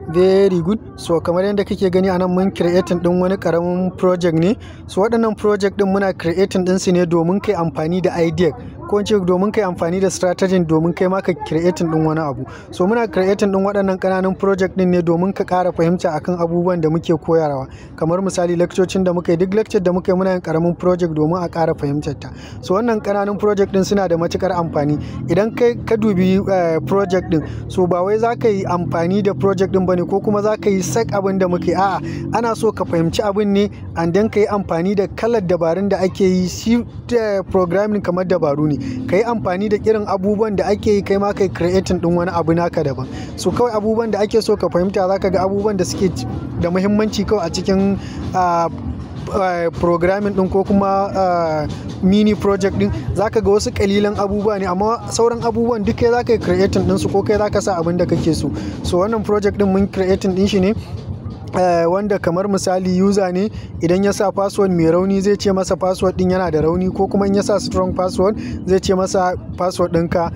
Very good. So kamar yadda kake gani anan, mun creating din wani karamin project ne. So waɗannan project din muna creating din su ne domin kai amfani da idea, ko in ce domin kai amfani da strategy, domin kai ma ka creating din wani abu. So muna creating din waɗannan ƙananan project din ne domin ka ƙara fahimta akan abubuwan da muke koyarwa. Kamar misali lecture da muka yi, duk lecture da muka yi muna yin karamin project domin a ƙara fahimtar ta. So wannan ƙananan project din suna da matukar amfani. Idan kai ka dubi project din, so ba wai za ka yi amfani da project din bane ko kuma za ka yi sak abin da muke. A'a, ana so ka fahimci abin ne and then ka yi amfani da kalar dabarun da ake yi. Shi programming kamar dabaru ne. Ka yi amfani da irin abubuwan da ake yi, kai ma kai creating din wani abu naka daban. So kawai abubuwan da ake so ka fahimta, za ka ga abubuwan da suke da muhimmanci kawai a cikin programming din ko kuma mini project din, zaka ga wasu kalilan abubuwa ne, amma sauran abubuwan duk kai zaka yi creating din su ko kai zaka sa abin da kake so. So wannan project din mun creating din shi ne wanda kamar misali user ne, idan ya sa password mai rauni zai ce masa password din yana da rauni, ko kuma in ya sa strong password zai ce masa password ɗinka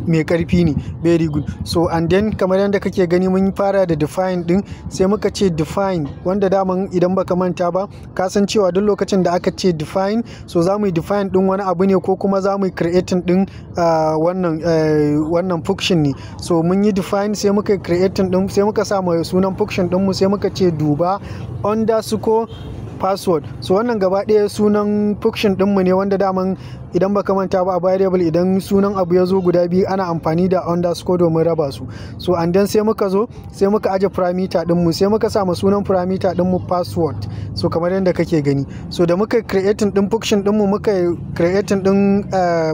mai karfi ne. Very good. So and then kamar yadda kake gani, mun fara da define din. Sai muka ce define, wanda daman idan baka manta ba ka san cewa duk lokacin da aka ce define, so za mu yi define din wani abu ne ko kuma za mu yi creating din wannan function ne. So mun yi define, sai muka yi creating din, sai muka sa mai sunan function din mu, sai muka ce duba_password. So wannan gaba ɗaya sunan function ɗinmu ne, wanda daman idan baka manta ba, a variable idan sunan abu ya zo guda biyu ana amfani da underscore domin raba su. So and then sai muka zo sai muka aje parameter ɗinmu, sai muka sa sunan parameter ɗinmu password. So kamar yadda kake gani, so da muka creating ɗin function ɗinmu, muka creating ɗin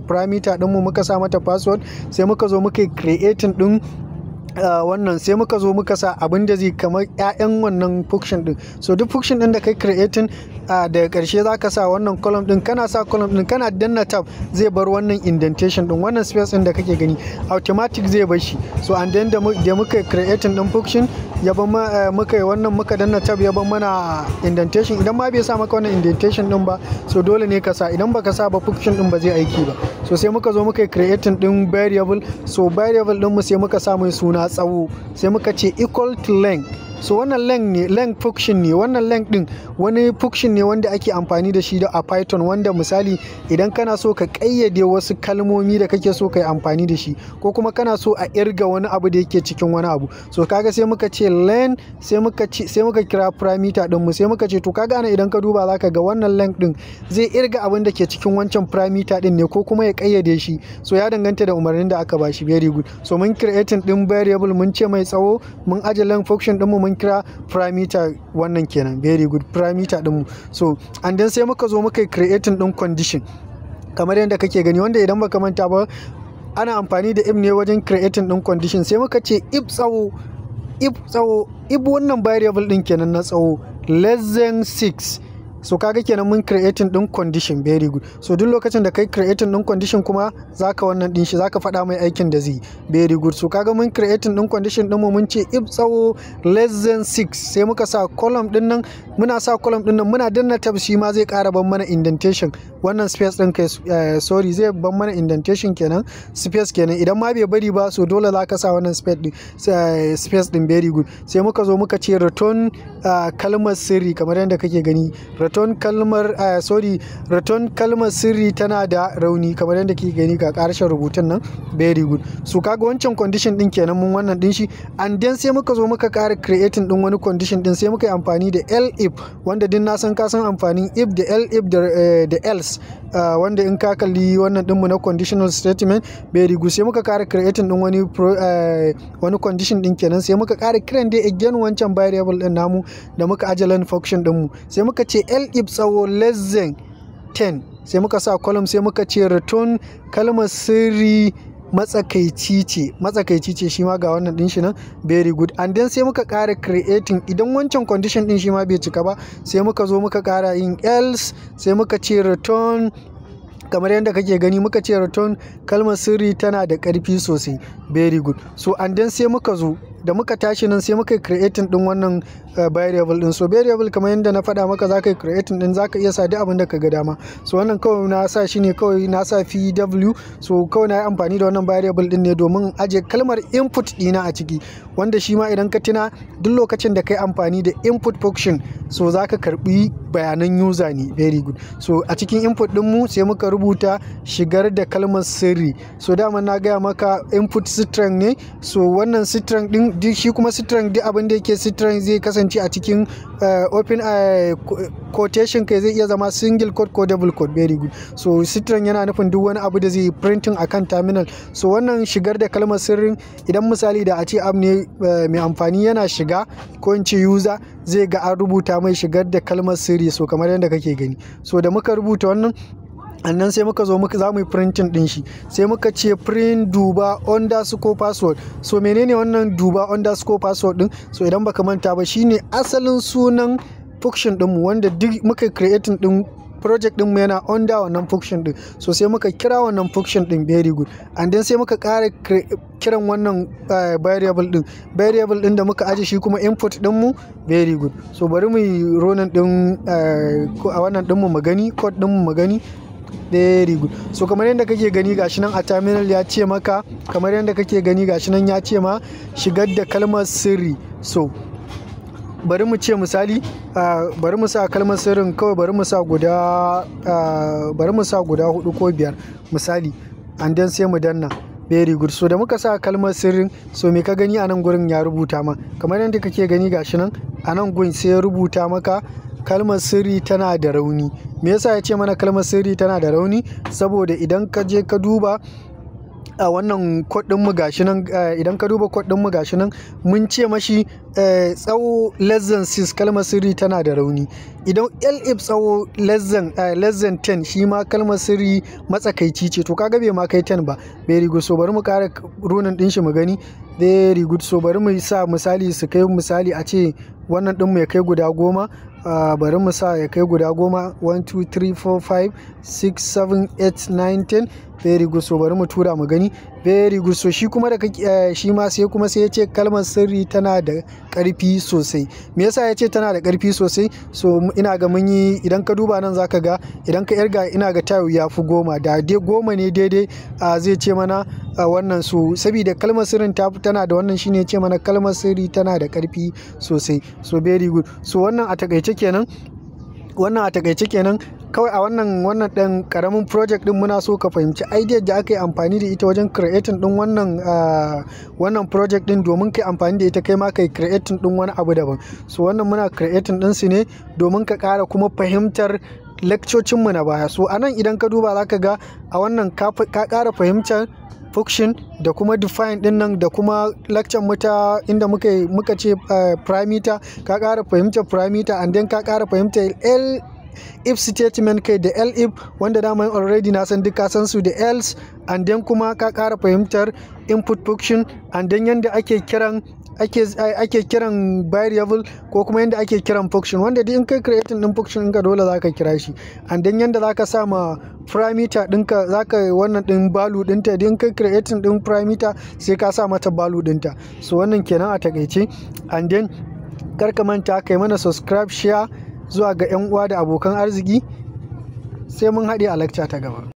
parameter ɗinmu, muka sa mata password, sai muka zo muka creating ɗin wannan, sai muka zo muka sa abin da zai kamar 'ya'yan wannan function din. So duk function din da kai creating, daga karshe za ka sa wannan colon din. Kana sa colon din, kana danna tab, zai bar wannan indentation din, wannan space din da kake gani, automatic zai bar shi. So and then da muka creating din function ya ban muka yi wannan, muka danna tab, ya ban mana indentation. Idan ma bai sa maka wannan indentation din ba, so dole ne ka sa. Idan baka sa ba, function din ba zai aiki ba. So sai muka zo muka creating din variable. So variable din mu sai muka sa mai suna tsawo, sai muka ce equal to length. So wannan length ne, length function ne. Wannan length din wani function ne wanda ake amfani da shi da a Python, wanda misali idan kana so ka kayyade wasu kalmomi da kake so ka yi amfani da shi, ko kuma kana so a irga wani abu da yake cikin wani abu. So kaga sai muka ce len, sai muka ce, sai muka kira parameter din mu, sai muka ce, to kaga ana idan ka duba zaka ga wannan length din zai irga abin da ke cikin wancan parameter din ne ko kuma ya kayyade shi. So ya danganta da umarnin da aka bashi. Very good. So mun creating din variable, mun ce mai tsawo, mun aje length function din mu, mun kira parameter wannan kenan. Very good. Parameter din mu. So and then sai muka zo muka creating din condition kamar yadda kake gani, wanda idan baka manta ba ana amfani da if ne wajen creating din condition. Sai muka ce if tsawo, if tsawo, if wannan variable din kenan na tsawo less than 6. So kaga kenan mun creating din condition. Very good. So duk lokacin da kai creating din condition kuma, zaka wannan din shi, zaka faɗa mai aikin da zai. Very good. So kaga mun creating din condition din mu, mun ce if tsawo less than 6, sai muka sa colon din nan. Muna sa colon din nan, muna danna tab, shi ma zai ƙara ban mana indentation, wannan space din kai, sorry, zai ban mana indentation kenan, space kenan. Idan ma bai bari ba, so dole zaka sa wannan space din. Very good. Sai muka zo muka ce return kalmar sirri, kamar yadda kake gani, return kalmar, sorry, return kalmar sirri tana da rauni, kamar yadda kike gani ga karshen rubutun nan. Very good. So kaga wancan condition din kenan, mun wannan din shi. And then sai muka zo muka ƙara creating din wani condition din, sai muka yi amfani da elif, wanda din na san ka san amfanin if da elif da else, wanda in ka kalli wannan dinmu na conditional statement. Very good. Sai muka ƙara creating din wani condition din kenan, sai muka ƙara kiran dai again wancan variable din namu da muka aje len function din mu, sai muka ce elif tsawo less than 10, sai muka sa colon, sai muka ce return kalmar sirri matsakaici ce, matsakaici ce. Shi ma ga wannan din shi nan. Very good. And then sai muka ƙara creating, idan wancan condition din shi ma bai cika ba, sai muka zo muka ƙara yin else, sai muka ce return kalmar sirri matsakaici ce. Kamar yadda kake gani, muka ce return kalmar sirri tana da ƙarfi sosai. Very good. So and then sai muka zo da muka tashi nan, sai muka creating din wannan variable din. So variable, kamar yadda na faɗa maka, zaka yi creating din, zaka iya sa duk abin da ka ga dama. So wannan kawai na sa shi ne, kawai na sa pw. So kawai na yi amfani da wannan variable din ne domin aje kalmar input dina a ciki, wanda shi ma idan ka tuna, duk lokacin da kai amfani da input function, so zaka karbi bayanan user ne. Very good. So a cikin input din mu sai muka rubuta shigar da kalmar sirri. So dama na gaya maka input string ne. So wannan string din, shi kuma string, duk abin da yake string zai kasance a cikin open quotation, kai zai iya zama single quote ko double quote. Very good. So string yana nufin duk wani abu da zai printing akan terminal. So wannan shigar da kalmar sirrin, idan misali da a ce abu ne mai amfani yana shiga, ko in ce user zai ga an rubuta mai shigar da kalmar sirri. So kamar yadda kake gani, so da muka rubuta wannan annan, sai muka zo muka za mu yi printing din shi. Sai muka ce print duba_password. So menene wannan duba_password din? So idan baka manta ba, shine asalin sunan function dinmu wanda duk muka creating din project ɗinmu yana under wannan function din. So sai muka kira wannan function din. Very good. And then sai muka ƙara kiran wannan variable din, variable din da muka aje shi kuma input ɗinmu. Very good. So bari mu yi running din a wannan ɗinmu mu gani, code ɗinmu mu gani. Very good. So kamar yadda kake gani, gashi nan a terminal ya ce maka, kamar yadda kake gani, gashi nan ya ce ma shigar da kalmar sirri. So bari mu ce misali, bari mu sa kalmar sirrin kawai, bari mu sa guda hudu ko biyar misali, and then sai mu danna. Very good. So da muka sa kalmar sirrin, so me ka gani a nan gurin ya rubuta ma? Kamar yadda kake gani, gashi nan a nan gun sai ya rubuta maka kalmar sirri tana da rauni. Me yasa ya ce mana kalmar sirri tana da rauni? Saboda idan ka je ka duba a wannan code ɗinmu, gashi nan, idan ka duba code ɗinmu, gashi nan mun ce mashi tsawo less than 6, kalmar sirri tana da rauni. Idan elif tsawo less than 10, shi ma kalmar sirri matsakaici ce. To kaga bai ma kai 10 ba. Very good. So bari mu ƙara running ɗin shi mu gani. Very good. So bari mu sa misali su kai, misali a ce wannan ɗinmu ya kai guda 10. Bari mu sa ya kai guda 10: 1, 2, 3, 4, 5, 6, 7, 8, 9, 10. Very good. So bari mu tura mu gani. Very good. So shi kuma da shi ma sai kuma sai ya ce kalmar sirri tana da ƙarfi sosai. Me yasa ya ce tana da ƙarfi sosai? So ina ga mun yi, idan ka duba nan zaka ga idan ka irga, ina ga tayu ya fi 10. Da dai 10 ne daidai, zai ce mana wannan. So saboda kalmar sirrin tana da wannan, shine ya ce mana kalmar sirri tana da ƙarfi sosai. So very good. So wannan a takaice kenan, wannan a takaice kenan kawai a wannan ɗan ƙaramin project ɗin. Muna so ka fahimci idea da aka yi amfani da ita wajen creating ɗin wannan project ɗin, domin kai amfani da ita kai ma kai creating ɗin wani abu daban. So wannan muna creating ɗin su ne domin ka ƙara kuma fahimtar mu na baya. So anan idan ka duba, zaka ga a wannan ka ƙara fahimtar function da kuma define din nan, da kuma lecture mu ta inda muka ce parameter, ka ƙara fahimtar parameter, and then ka ƙara fahimtar el if statement kai da elif, wanda dama already na san duk ka san su, da else, and then kuma ka ƙara fahimtar input function, and then yanda ake kiran variable, ko kuma yanda ake kiran function, wanda duk in kai creating din function ɗinka dole zaka kira shi, and then yanda zaka sa ma parameter ɗinka, zaka wannan ɗin value ɗinta. Idan kai creating ɗin parameter, sai ka sa mata value ɗinta. So wannan kenan a takaice. And then kar ka manta kai mana subscribe, share zuwa ga 'yan uwa da abokan arziki. Sai mun haɗe a lecture ta gaba.